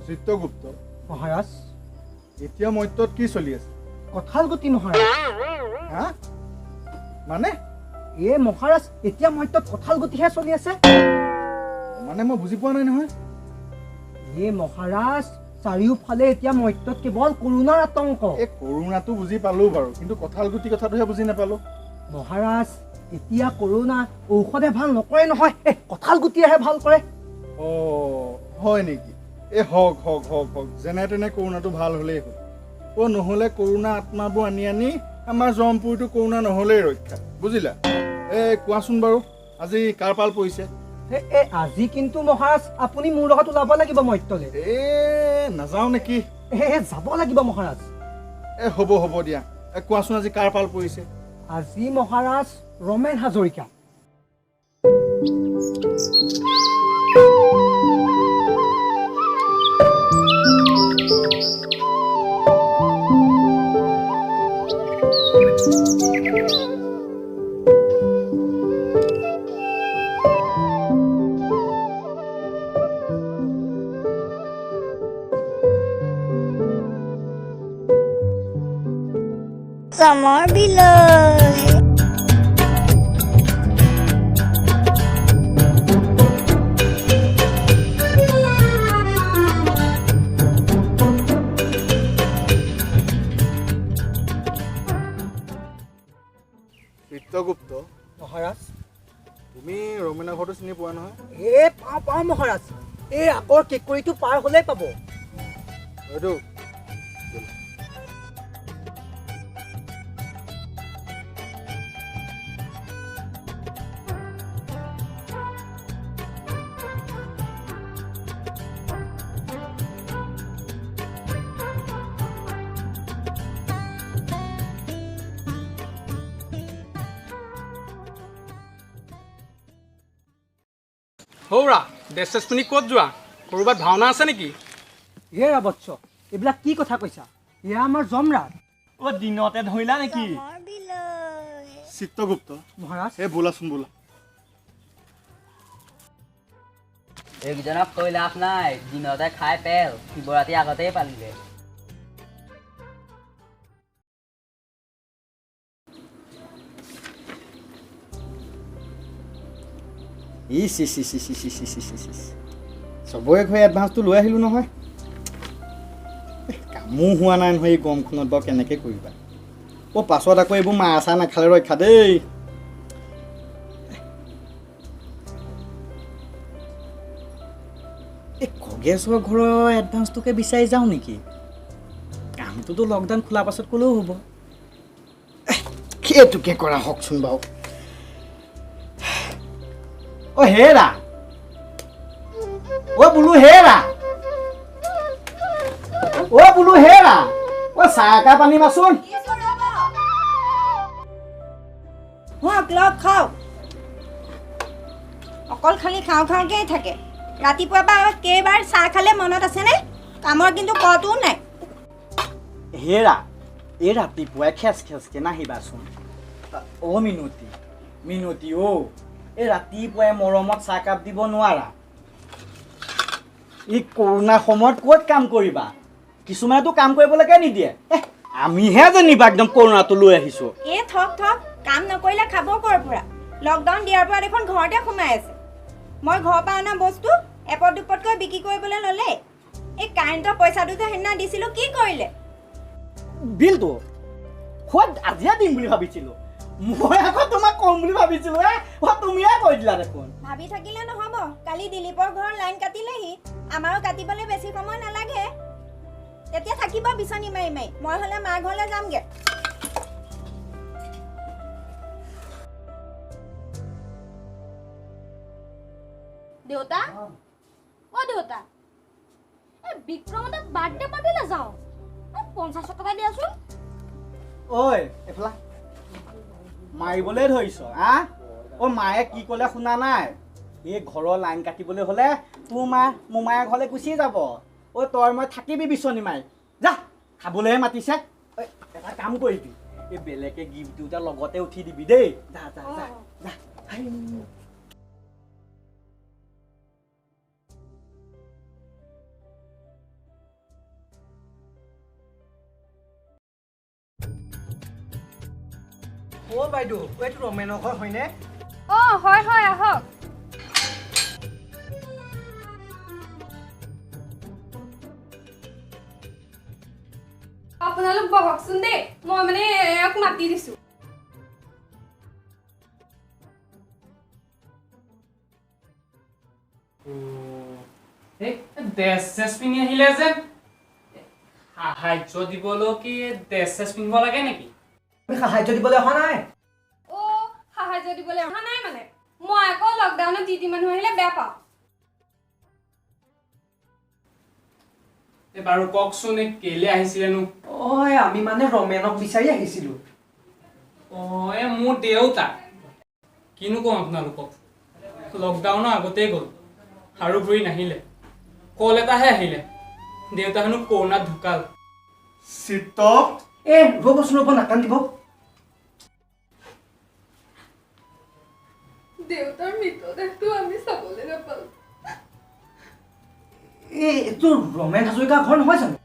চিত্ৰগুপ্ত মহাৰাজ, এতিয়া মত্যত কি চলি আছে? কঁঠাল গুটি মহাৰাজ। হা, মানে? এ মহাৰাজ, এতিয়া মত্যত কঁঠাল গুটিহে চলি আছে। মানে মই বুজি পোৱা নাই নহয়। এ মহাৰাজ, চাৰিওফালে এতিয়া মত্যত কেৱল কৰোণাৰ আতংক। এই কৰোণাটো বুজি পালো বাৰু, কিন্তু কঁঠাল গুটি কথাটোহে বুজি নাপালো। মহাৰাজ, এতিয়া কৰোণা ঔষধে ভাল নকৰে নহয়, এই কঁঠাল গুটিয়েহে ভাল কৰে। অ হয় নেকি? এই হওক হওক হওক হওক, যেনে তেনে কৰোণাটো ভাল হ'লেই হ'ল। অ নহ'লে কৰোণা আত্মাবোৰ আনি আনি আমাৰ জমপুৰটো কৰোণা নহ'লেই ৰক্ষা, বুজিলা? এই কোৱাচোন বাৰু, আজি কাৰ পাল পৰিছে? এ আজি কিন্তু মহাৰাজ আপুনি মোৰ লগত ওলাব লাগিব মত্যলে। এ নাযাওঁ নেকি? এ যাব লাগিব মহাৰাজ। এ হ'ব হ'ব দিয়া। কোৱাচোন আজি কাৰ পাল পৰিছে? আজি মহাৰাজ Ramen Hazarika. Summer below. Chitragupta মহাৰাজ, তুমি ৰমেনৰ ঘৰটো চিনি পোৱা নহয়? এ পাওঁ পাওঁ মহাৰাজ, এই আগৰ কেকুৰীটো পাৰ হ'লেই পাব। হয়তো হৌৰা, ড্ৰেছ চেছ পিন্ধি ক'ত যোৱা? ক'ৰবাত ভাওনা আছে নেকি? হেৰা বৎস, এইবিলাক কি কথা কৈছা? এয়া আমাৰ যমৰাজ। অ দিনতে ধৰিলা নেকি? চিত্ৰগুপ্ত মহাৰাজ, এই বোলাচোন বোলা। এইকেইজনক কৈ লাভ নাই, দিনতে খাই পেল, শিৱৰাত্ৰি আগতেই পালিলে। ইচ ইচ ইচ ইচ ইচ ইচ ইচ ইচ ইচ, চবৰে ঘৰে এডভান্সটো লৈ আহিলোঁ নহয়। কামো হোৱা নাই নহয় এই গৰমখনত, বাৰু কেনেকৈ কৰিবা? অ' পাছত আকৌ এইবোৰ মাহ চাহ নাখালে ৰক্ষা দেই। এই খগেশ্বৰ ঘৰৰ এডভান্সটোকে বিচাৰি যাওঁ নেকি? কামটোতো লকডাউন খোলাৰ পাছত ক'লেও হ'ব। সেইটোকে কৰা হওকচোন বাৰু। অ হেৰা, অ বোলো হেৰা, অ বোলো হেৰা, অ চাহ একাপ আনিবাচোন। হওক লওক খাওক, অকল খালি খাওঁ খাওঁকেই থাকে। ৰাতিপুৱাৰ পৰা কেইবাৰ চাহ খালে মনত আছেনে? কামৰ কিন্তু কটোও নাই। হেৰা, এই ৰাতিপুৱাই খেচ খেচকে নাহিবাচোন। অ মিনতি মিনতি, অ এই ৰাতিপুৱাই মৰমত চাহকাপ দিব নোৱাৰা? এই কৰোণাৰ সময়ত ক'ত কাম কৰিবা? কিছুমানেতো কাম কৰিবলৈকে নিদিয়ে। আমিহে যেনিবা একদম কৰোণাটো লৈ আহিছোঁ। এই থক থক, কাম নকৰিলে খাব ক'ৰ পৰা? লকডাউন দিয়াৰ পৰা দেখোন ঘৰতে সোমাই আছে। মই ঘৰৰ পৰা অনা বস্তু এপদ দুপদকৈ বিক্ৰী কৰিবলৈ ল'লে। এই কাৰেণ্টৰ পইচাটো যে সেইদিনা দিছিলোঁ, কি কৰিলে? বিলটো ক'ত আজিয়ে দিম বুলি ভাবিছিলোঁ মই, আকৌ তোমাক কম বুলি ভাবিছিলোঁ। তুমিয়ে কৈ দিলা দেখোন। ভাবি থাকিলে নহ'ব, কালি দিলীপৰ ঘৰৰ লাইন কাটিলেহি, আমাৰো কাটিবলৈ বেছি সময় নালাগে। তেতিয়া থাকিব বিচনী মাৰি মাৰি, মই হ'লে মাৰ ঘৰলৈ যামগৈ। দেউতা, অ দেউতা, এই বিক্ৰমতে বাৰ্থডে পাৰ্টিলৈ যাওঁ, 50 টকা দিয়াচোন। ঐ এইফালা মাৰিবলৈ ধৰিছ? হা, অ মায়ে কি ক'লে শুনা নাই? এই ঘৰৰ লাইন কাটিবলৈ হ'লে তোৰ মা মোমায়ে ঘৰলৈ গুচি যাব। অ তই মই থাকিবি বিচনী মাৰি, যা খাবলৈহে মাতিছে। এটা কাম কৰিবি, এই বেলেগে গিফ্ট দিওঁতে লগতে উঠি দিবি দেই। যা যা যা যা। অ' বাইদেউ, এইটো ৰমেনৰ ঘৰ হয়নে? অঁ, হয় হয়, আহক। আপোনালোক বহকচোন দেই, মই মানে এওঁক মাতি দিছোঁ। ড্ৰেছ চেছ পিন্ধি আহিলে যে, সাহায্য দিবলৈ কি ড্ৰেছ চেছ পিন্ধিব লাগে নেকি? আমি সাহায্য দিবলৈ অহা নাই। অ', সাহায্য দিবলৈ অহা নাই মানে? মই আকৌ লকডাউনত যি টি মানুহ আহিলে বেয়া পাওঁ। বাৰু কওকচোন, এই কেলে আহিছিলেনো? অ', আমি মানে ৰমেনক বিচাৰি আহিছিলোঁ। অ', এই মোৰ দেউতা। কিনো কওঁ আপোনালোকক, লকডাউনৰ আগতেই গ'ল আৰু ঘূৰি নাহিলে। কল এটাহে আহিলে, দেউতা হেনো কৰোণাত ঢুকাল। চিত্ত, এ ৰ'বচোন, ৰ'ব, নাকান্দিব। দেউতাৰ মৃতদেহটো আমি চাবলৈ নাপালোঁ। এই এইটো ৰমেন হাজৰিকাৰ ঘৰ নহয় জানো?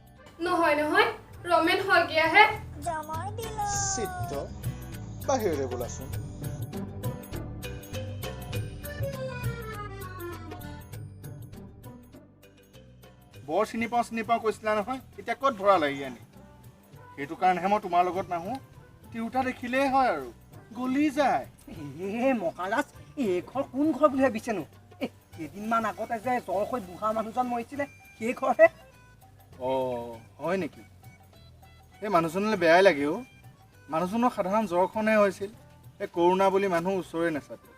নহয় নহয়, ৰমেন শইকীয়াহে। চিত্ত, বাহিৰলৈ বোলাচোন। বৰ চিনি পাওঁ চিনি পাওঁ কৈছিলা নহয়, এতিয়া ক'ত ভৰালাহি আনি? সেইটো কাৰণেহে মই তোমাৰ লগত নাহোঁ। তিৰোতা দেখিলেই হয় আৰু গলি যায়। এ মহাৰাজ, এই ঘৰ কোন ঘৰ বুলি ভাবিছেনো? এই কেইদিনমান আগতে যে জ্বৰ হৈ বুঢ়া মানুহজন মৰিছিলে, সেই ঘৰহে। অঁ, হয় নেকি? এই মানুহজনলৈ বেয়াই লাগে অ'। মানুহজনৰ সাধাৰণ জ্বৰখনহে হৈছিল, এই কৰোণা বুলি মানুহ ওচৰে নাচাপে।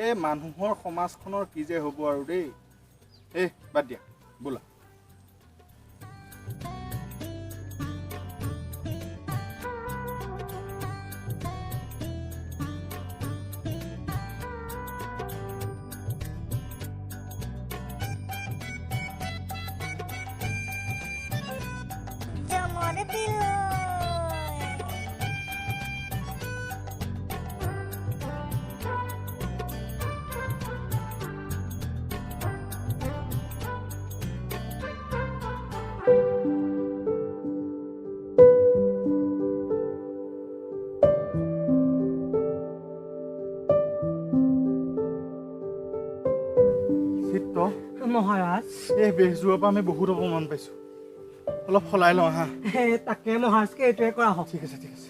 এই মানুহৰ সমাজখনৰ কি যে হ'ব আৰু দেই। এই বাদ দিয়া, বোলা। মহাৰাজ, এই বেজযোৰৰ পৰা আমি বহুত অপমান পাইছোঁ, অলপ সলাই লওঁ হা। তাকে মহাৰাজকে এইটোৱে কৰা হওক। ঠিক আছে, ঠিক আছে।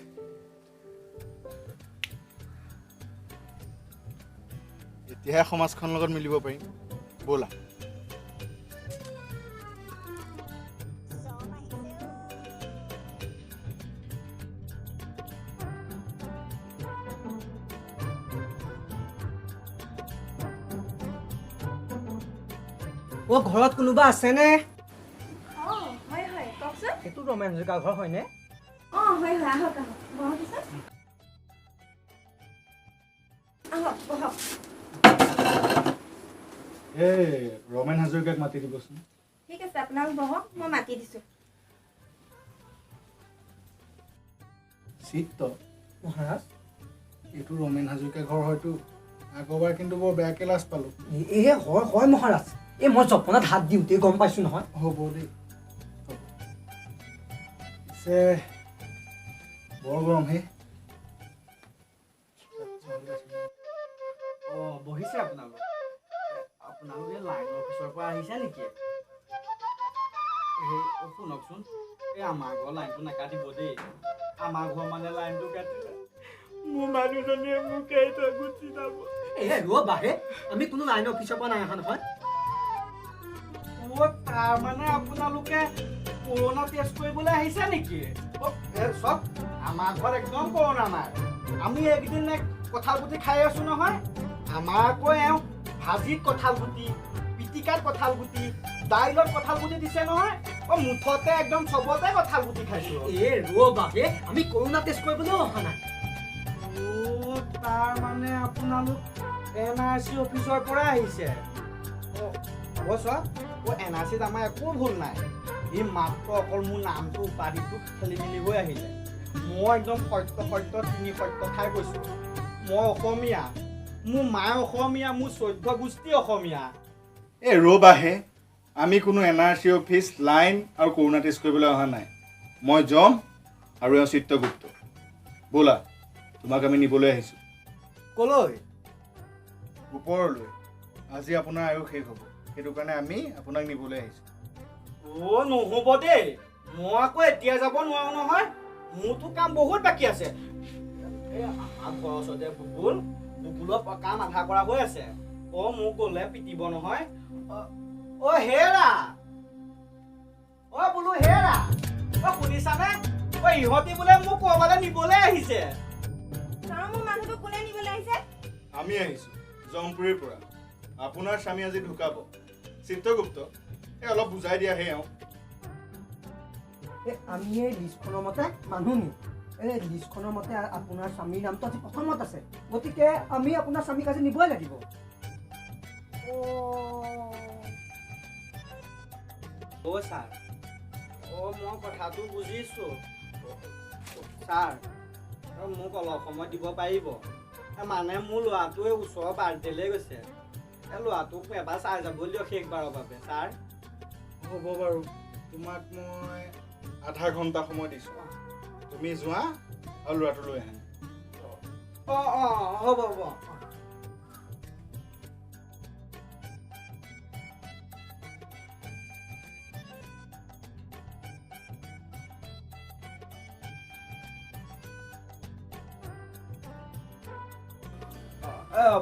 এতিয়াহে সমাজখনৰ লগত মিলিব পাৰিম। ব'লা। অ', ঘৰত কোনোবা আছেনে? অঁ, হয় হয়, কওকচোন। এইটো ৰমেন হাজৰিকাৰ ঘৰ হয়নে? অঁ, হয় হয়, আহক আহক, বহকচোন। আহক বহক। এই ৰমেন হাজৰিকাক মাতি দিবচোন। ঠিক আছে, আপোনালোক বহক, মই মাতি দিছোঁ। চিত্ত, মহাৰাজ, এইটো ৰমেন হাজৰিকাৰ ঘৰ হয়তো। আগৰবাৰ কিন্তু বৰ বেয়াকৈ লাজ পালোঁ। এই হয় হয় মহাৰাজ, এই মই জপনাত হাত দিওঁতেই গম পাইছোঁ নহয়। হ'ব দেই, হ'ব। পিছে বৰ গৰম হে। অঁ, বহিছে আপোনালোক? আপোনালোকে লাইন অফিচৰ পৰা আহিছে নেকি? এই শুনকচোন, এই আমাৰ ঘৰৰ লাইনটো নাকাটিব দেই। আমাৰ ঘৰ মানে লাইনটো কাটিলে মোৰ মানুহজনীয়ে মোক এৰি থৈ গুচি যাব। এই ৰ'বাহে, আমি কোনো লাইন অফিচৰ পৰা নাই অহা নহয়। অ', তাৰমানে আপোনালোকে কৰোণা টেষ্ট কৰিবলৈ আহিছে নেকি? চব আমাৰ ঘৰত একদম কৰোণা নাই। আমি এইকেইদিন কঁঠাল গুটি খাই আছোঁ নহয়। আমাৰ আকৌ এওঁ ভাজিত কঁঠাল গুটি, পিটিকাত কঁঠাল গুটি, দাইলত কঁঠাল গুটি দিছে নহয়। অ', মুঠতে একদম চবতে কঁঠাল গুটি খাইছোঁ। এই ৰ'বাহে, আমি কৰোণা টেষ্ট কৰিবলৈও অহা নাই। অ', তাৰমানে আপোনালোক এন আৰ চি অফিচৰ পৰা আহিছে? অ', চোৱা, অ', এন আৰ চিত আমাৰ একো ভুল নাই। এই মাত্ৰ অকল মোৰ নামটো উপাধিটো খেলি মেলি হৈ আহিলে। মই একদম সত্য সত্য তিনি সত্য খাই কৈছোঁ, মই অসমীয়া, মোৰ মা অসমীয়া, মোৰ 14 গোষ্ঠী অসমীয়া। এই ৰ'বাহে, আমি কোনো N R C office, line আৰু কৰোণা টেষ্ট কৰিবলৈ অহা নাই। মই যম আৰু এওঁ চিত্ৰগুপ্ত। ব'লা, তোমাক আমি নিবলৈ আহিছোঁ। কলৈ? ওপৰলৈ। আজি আপোনাৰ আয়ুস শেষ হ'ব, সেইটো কাৰণে আমি আপোনাক নিবলৈ আহিছোঁ। অ' নহ'ব দেই, মই আকৌ এতিয়া যাব নোৱাৰো নহয়, মোৰতো কাম বহুত বাকী আছে। এই আমাৰ ঘৰৰ ওচৰতে বুবুল, বুবুলৰ কাম আধা কৰা হৈ আছে। অ' মোক গ'লে পিটিব নহয়। অ' হেৰা, অ' বোলো হেৰা, অ' শুনিছানে? অ' ইহঁতি বোলে মোক ক'ৰবালৈ নিবলৈ আহিছে। কোনে নিবলৈ আহিছে? আমি আহিছোঁ জমপুৰীৰ পৰা। আপোনাৰ স্বামী আজি ঢুকাব। চিত্ৰগুপ্ত, এই অলপ বুজাই দিয়া হে। এই আমি এই লিষ্টখনৰ মতে মানুহ নিওঁ। এই লিষ্টখনৰ মতে আপোনাৰ স্বামীৰ নামটো আজি প্ৰথমত আছে, গতিকে আমি আপোনাৰ স্বামীক আজি নিবই লাগিব। অ' ছাৰ, অ' মই কথাটো বুজিছোঁ ছাৰ, মোক অলপ সময় দিব পাৰিব? মানে মোৰ ল'ৰাটোৱে ওচৰৰ বাৰ্থডেলৈ গৈছে, এই ল'ৰাটোক এবাৰ চাই যাব দিয়ক শেষবাৰৰ বাবে ছাৰ। হ'ব বাৰু, তোমাক মই আধা ঘণ্টা সময় দিছোঁ, তুমি যোৱা আৰু ল'ৰাটো লৈ আহা। অঁ অঁ হ'ব হ'ব।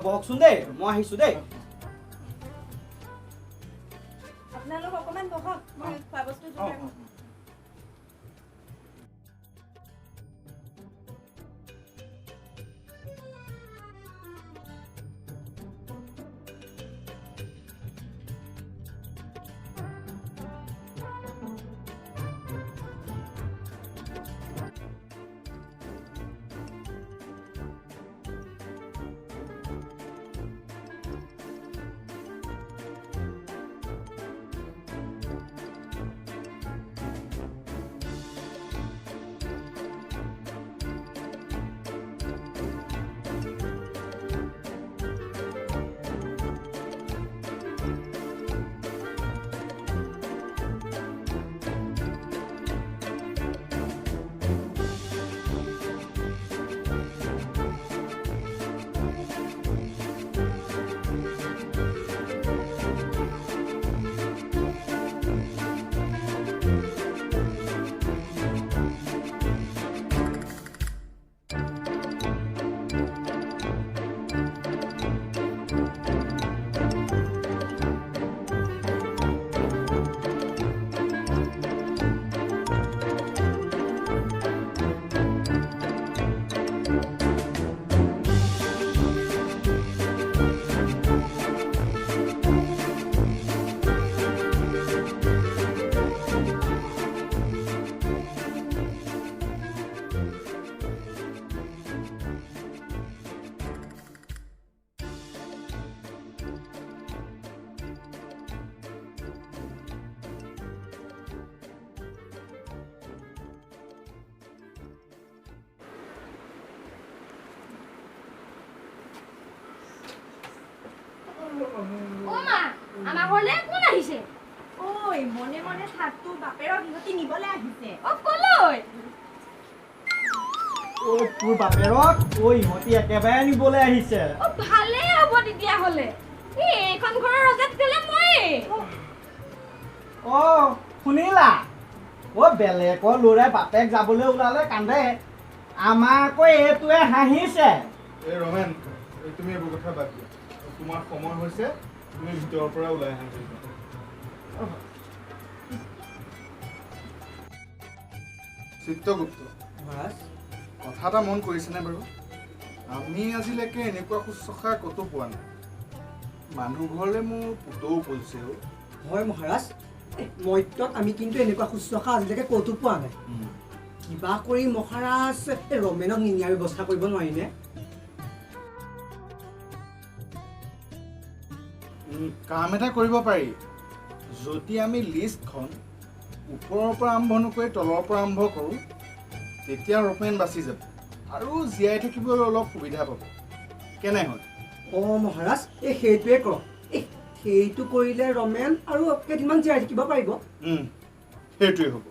বহকচোন দেই, মই আহিছোঁ দেই। আপোনালোক অকণমান বহক, মই খোৱা বস্তু যোগাৰ কৰোঁ। মনে মনে থাক, তোৰ বাপেৰক সিহঁতি নিবলৈ আহিছে। অ কলৈ? অ তোৰ বাপেৰক অ ইহঁতি একেবাৰে নিবলৈ আহিছে। অ ভালেই হ'ব তেতিয়াহ'লে, এইখন ঘৰৰ ৰজা তেতিয়াহ'লে ময়ে। অ শুনিলা? অ বেলেগৰ ল'ৰাই বাপেক যাবলৈ ওলালে কান্দে, আমাৰ আকৌ এইটোৱে হাঁহিছে। এই ৰমেন, তুমি এইবোৰ কথা বাদ দিয়া, তোমাৰ সময় হৈছে, তুমি ভিতৰৰ পৰা ওলাই আহা। চিত্ৰগুপ্ত, কথা এটা মন কৰিছেনে বাৰু? আমি আজিলৈকে এনেকুৱা শুশ্ৰূষা ক'তো পোৱা নাই। মানুহ ঘৰলৈ মোৰ পুতৌ পৰিছে। হয় মহাৰাজ, মত্যত আমি কিন্তু এনেকুৱা শুশ্ৰূষা আজিলৈকে ক'তো পোৱা নাই। কিবা কৰি মহাৰাজ এই ৰমেনক নিনিয়াৰ ব্যৱস্থা কৰিব নোৱাৰিনে? কাম এটা কৰিব পাৰি, যদি আমি লিষ্টখন ওপৰৰ পৰা আৰম্ভ নকৰি তলৰ পৰা আৰম্ভ কৰোঁ, তেতিয়া ৰমেন বাচি যাব আৰু জীয়াই থাকিবলৈ অলপ সুবিধা পাব। কেনে হয়? অঁ মহাৰাজ, এই সেইটোৱে কৰক। এই সেইটো কৰিলে ৰমেন আৰু কেইদিনমান জীয়াই থাকিব পাৰিব। সেইটোৱে হ'ব।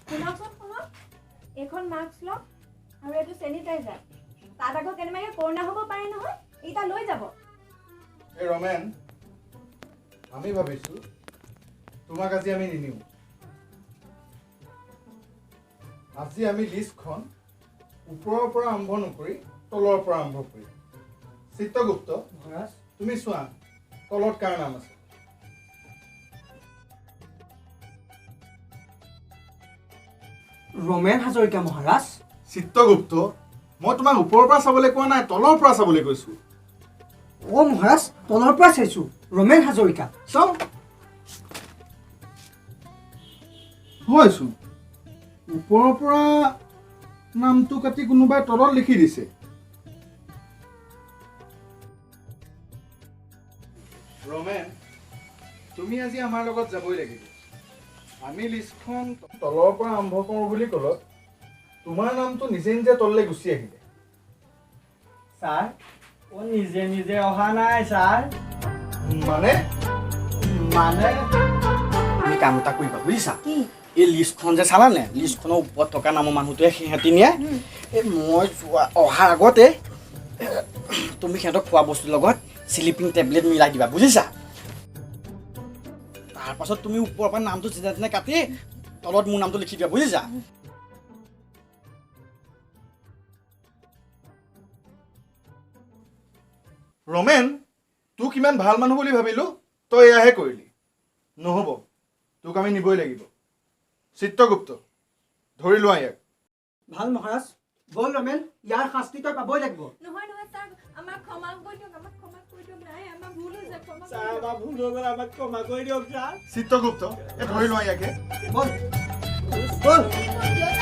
শুনকচোন শুনক, এইখন মাস্ক লওক আৰু এইটো চেনিটাইজাৰ। তাত আকৌ কেনেবাকৈ কৰোণা হ'ব পাৰে নহয়, এইকেইটা লৈ যাব। এই ৰমেন, আমি ভাবিছোঁ তোমাক আজি আমি নিনিওঁ। আজি আমি লিষ্টখন ওপৰৰ পৰা আৰম্ভ নকৰি তলৰ পৰা আৰম্ভ কৰিম। চিত্ৰগুপ্ত, তুমি চোৱা তলত কাৰ নাম আছে। ৰমেন হাজৰিকা মহাৰাজ। চিত্ৰগুপ্ত, মই তোমাক ওপৰৰ পৰা চাবলৈ কোৱা নাই, তলৰ পৰা চাবলৈ কৈছোঁ। অ' মহাৰাজ, তলৰ পৰা চাইছোঁ, ৰমেন হাজৰিকা। চাওঁ, হয়চোন, ওপৰৰ পৰা নামটো কাটি কোনোবাই তলত লিখি দিছে। ৰমেন, তুমি আজি আমাৰ লগত যাবই লাগিব। আমি লিষ্টখন তলৰ পৰা আৰম্ভ কৰোঁ বুলি ক'লত তোমাৰ নামটো নিজে নিজে তললৈ গুচি আহিলে। ছাৰ, অ' নিজে নিজে অহা নাই ছাৰ। মানে মানে তুমি কাম এটা কৰিবা বুজিছা, এই লিষ্টখন যে চালানে, লিষ্টখনৰ ওপৰত থকা নামৰ মানুহটোৱে সিহঁতি নিয়ে। এই মই যোৱা অহাৰ আগতে তুমি সিহঁতক খোৱা বস্তুৰ লগত শ্লিপিং টেবলেট মিলাই দিবা বুজিছা। তাৰপাছত তুমি ওপৰৰ পৰা নামটো যেনে তেনে কাটি তলত মোৰ নামটো লিখি দিবা বুজিছা। ৰমেন, তোক ইমান ভাল মানুহ বুলি ভাবিলোঁ, তই এয়াহে কৰিলি। নহ'ব, তোক আমি নিবই লাগিব। চিত্ৰগুপ্ত, ধৰি লোৱা ইয়াক। ভাল মহাৰাজ, বল ৰমেন, ইয়াৰ শাস্তি তই পাবই লাগিব। নহয় নহয় ছাৰ, আমাক ক্ষমা কৰি দিয়ক, আমাক ক্ষমা কৰি দিয়ক। নাই, আমাৰ ভুল হৈছে, ক্ষমা ছাৰ, আমাৰ ভুল হৈ গ'ল, আমাক ক্ষমা কৰি দিয়ক ছাৰ। চিত্ৰগুপ্ত, এই ধৰি লোৱা ইয়াকে। বল বল। কৰি দিয়ক।